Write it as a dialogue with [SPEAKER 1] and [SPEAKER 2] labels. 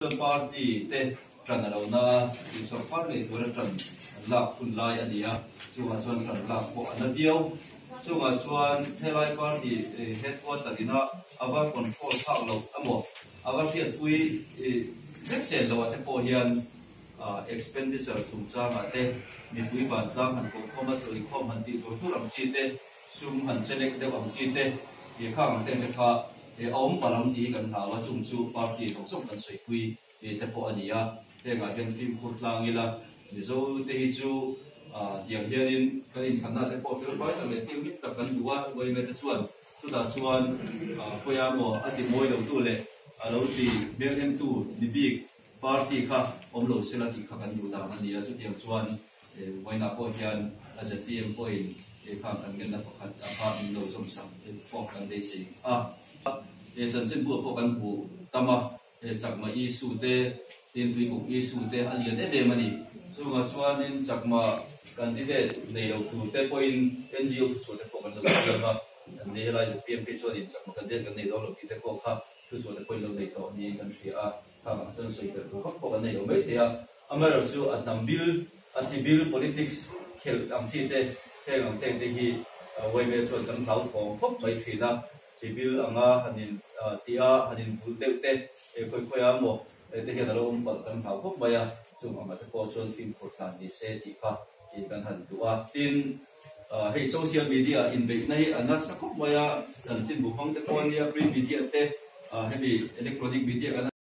[SPEAKER 1] Chuan party te ṭan a lo na a, tih sawrkar ngei tura ṭan an lak hun lai a ni a, chungah chuan ṭan lak pawh a na viau. Chungah chuan helai party headquarter ina a va control phak loh emaw, a va hriatpui vek sen loh ah te pawh hian expenditure chungchangah te mipui vantlang han kohkhawm a, chawikhawm han tih tur tur ang chi te, sum han chelek deuh ang chi te, khang ang te te kha a awm palh ang tih hi kan hlau a, chung chu party zawng zawng kan sawipui te pawh a ni a, hengah hian fimkhur tlang ila Mizo te hi chu tiang hianin kan inthlanna te pawh fel fai tak leh thianghlim tak kan duh a, Uaime te chuan chutah chuan khawiah maw a ti mawi lo tu leh a lo ti hmelhem tu ni bik party kha awm lo sela tih kha kan duh dan a ni a, chutiang chuan Vawiinah pawh hian a zpm pawhin khang kan ngenna pakhat a kha min lo zawmsak pawh kan beisei a. He chanchinbu ah pawh kan hmu tam a, he Chakma issue te, tin Tuikuk issue te a lian em em a ni. Chungah chuanin Chakma candidate nei lo tur te pawhin NGO thuchhuah te pawh kan lo siam a, an ni helai zpm phei chuanin Chakma candidate kan nei dawn lo tih te pawh kha thuchhuah te pawhin lo nei tawh niin kan hria a. Khang ah chuan sawi belh tur vak pawh kan nei lo mai thei a, amaherawh chu a hnam bil, a chi bil politics khelh ang chi te heng ang teng te hi Waime chuan kan hlauthawng khawp mai thin a, chi bil anga han in tih a, han in vulh deuh te khawi khawi a maw te hian a lo awm palh kan hlau khawp mai a, chung ang ah te pawh chuan fimkhur thlan ni se tih kha tih kan han duh a. Tin, hei social media inbeihna hi a nasa khawp mai a, chanchinbu hmang te pawh a nia, print media te hemi electronic media kan.